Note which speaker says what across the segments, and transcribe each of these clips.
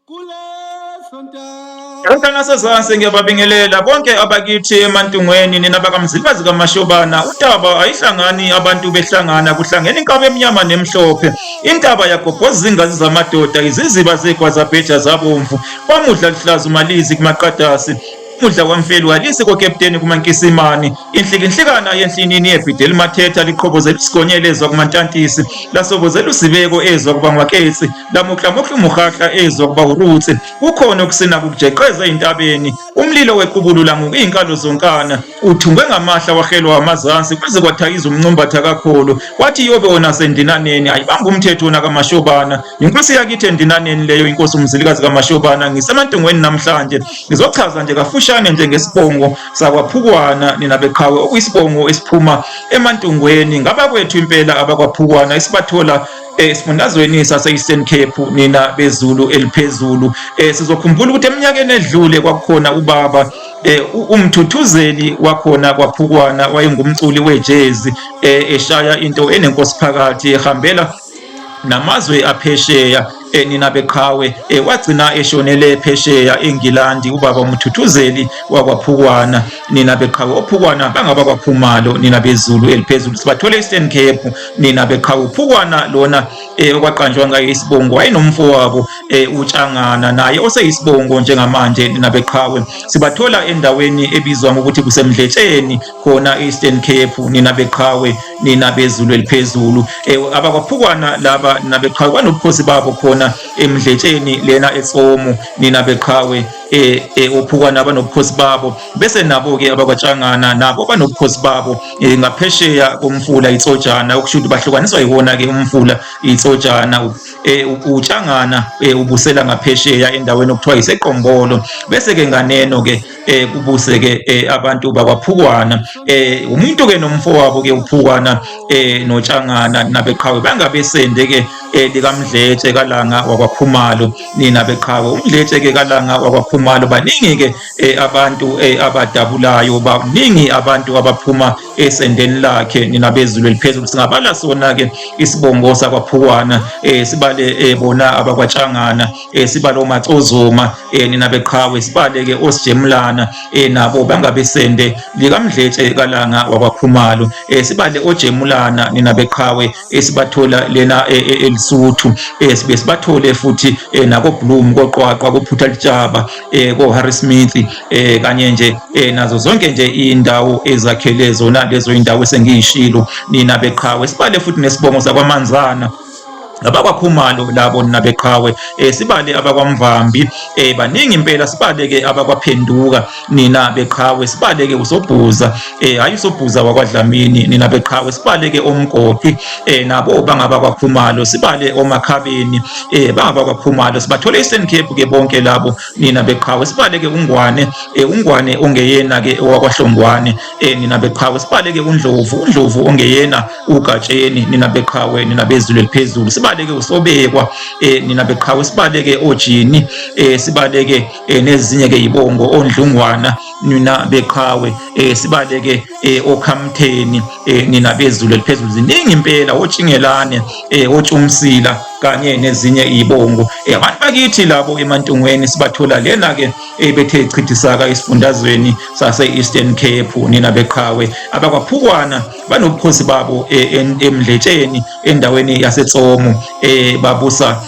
Speaker 1: Kuleso ntaba.
Speaker 2: Mntanasezansi ngiyababingelela bonke abakithi eMantungweni nina bakaMzilikazi kaMashobana utaba ayihlangani abantu behlangana kuhlangene inkaba emnyama nemhlophe intaba yagobhoza izingazi zamadoda iziziba zegwazabheja zabomvu kwamudla luhlaza umalizi kumaqadasi Umudla wamfeli walisi kokepteni kumankisimani inhlikinhlikana yenhlinini yebhideli mathetha liqhobozela isigonyela ezwa kumantantisi lasobozela usibeko ezwa kuba ngwaketsi lamuklamuhla umuhahla ezwa kuba urutsi kukhona okusina kukujeqeza ezintabeni umlilo wequbulu languka izinkalo zonkana uthungwe ngamahla wahelwa amazansi kwaze kwathakiza umncumbatha kakhulu wathi yobe wona sendinaneni ayibamba umthetho wona kamashobana Inkosi yakithi endinaneni leyo inkosi uMzilikazi kaMashobana ngisemantungweni namhlanje ngizochaza nje kafushane nje ngesibongo sakwaPhukwana nina beqhawe okuyisibongo esiphuma emantungweni ngabakwethu impela abakwaPhukwana esibathola esifundazweni sase-Eastern Cape nina bezulu eliphezulu sizokhumbula ukuthi eminyakeni edlule kwakukhona ubaba umthuthuzeli wakhona kwaPhukwana wayengumculi wejezi eshaya into enenkosi phakathi ehambela namazwe aphesheya nina beqhawe wagcina eshonele phesheya eNgilandi ubaba uMthuthuzeli wakwaPhukwana nina beqhawe oPhukwana bangaba kwaKhumalo nina bezulu eliphezulu sibathole Eastern Cape nina beqhawe uPhukwana lona okwaqanjwa ngaye isibongo wayenomfowabo uTshangana naye oseyisibongo njengamanje nina beqhawe sibathola endaweni ebizwa ngokuthi kuseMdletsheni khona Eastern Cape nina beqhawe nina bezulu eliphezulu abakwaphukwana laba nina beqhawe banobukhosi babo khona emdletsheni lena etsomo nina beqhawe ophukwana banobukhosi babo bese nabo ke abakwatshangana nabo banobukhosi babo ngaphesheya komfula itsojana okusho ukuthi bahlukaniswa yiwona ke umfula itsojana utshangana ubusela ngaphesheya endaweni okuthiwa iseqombolo bese ke nganeno ke kubuse ke abantu bakwaphukwana umuntu ke nomfowabo ke uphukwana notshangana nabeqhawe bangabesende ke likamdletshe kalanga wakwakhumalo nina beqhawe umdletshe ke kalanga wakwakhumalo baningi ke abantu abadabulayo baningi abantu abaphuma esendeni lakhe nina bezulu eliphezulu singabala sona ke isibongo sakwaphukwana sibale bona abakwatshangana sibale omacozoma nina beqhawe sibale ke osijemulana nabo bangabesende likamdletshe kalanga wakwakhumalo sibale ojemulana nina beqhawe esibathola lena elisuthu sibe sibathole futhi nako Bloom koqwaqwa kophutha litshaba ko Harry Smith kanye nje nazo zonke nje indawo ezakhele zona lezo indawo esengiyishilo nina beqhawe sibale futhi nesibongo sakwaManzana abakwakhumalo labo nina beqhawe sibale abakwamvambi baningi impela sibale ke abakwaphenduka nina beqhawe sibale ke usobhuza hayi usobhuza wakwadlamini nina beqhawe sibale ke omgoqi nabo bangaba kwakhumalo sibale omakhabeni bangaba kwakhumalo sibathole Eastern Cape ke bonke labo nina beqhawe sibale ke ungwane ungwane ongeyena ke owakwahlongwane nina beqhawe sibale ke undlovu undlovu ongeyena ugatsheni nina beqhawe nina bezulu eliphezulu sibaleke usobekwa nina beqhawe sibaleke ojini sibaleke nezinye ke ibongo ondlungwana nina beqhawe sibaleke okhamtheni nina bezulu eliphezulu ziningi impela otshingelane otshumsila kanye nezinye izibongo abantu bakithi labo emantungweni sibathola lena ke ebethe chithisaka esifundazweni sase-Eastern Cape nina beqhawe abakwaphukwana banobukhosi babo emdletsheni endaweni yasetsomo babusa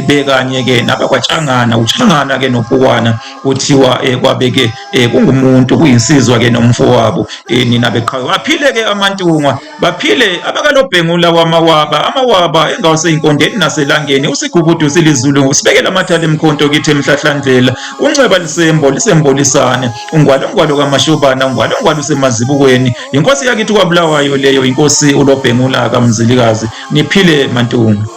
Speaker 2: bekanye ke nabakwatshangana utshangana ke nopukwana kuthiwa kwabe ke kungumuntu kuyinsizwa ke nomfowabo nina beqhawe baphile ke amantungwa baphile abakalobhengula wamawaba amawaba engawasey'inkondeni naselangeni usigubudu silizulu usibekela amathale emkhonto kithi emhlahlandlela unxeba lisembo lisembolisane ungwalongwalo kamashobana ungwalongwalo usemazibukweni inkosi yakithi kwabulawayo leyo inkosi ulobhengula kamzilikazi niphile mantunga.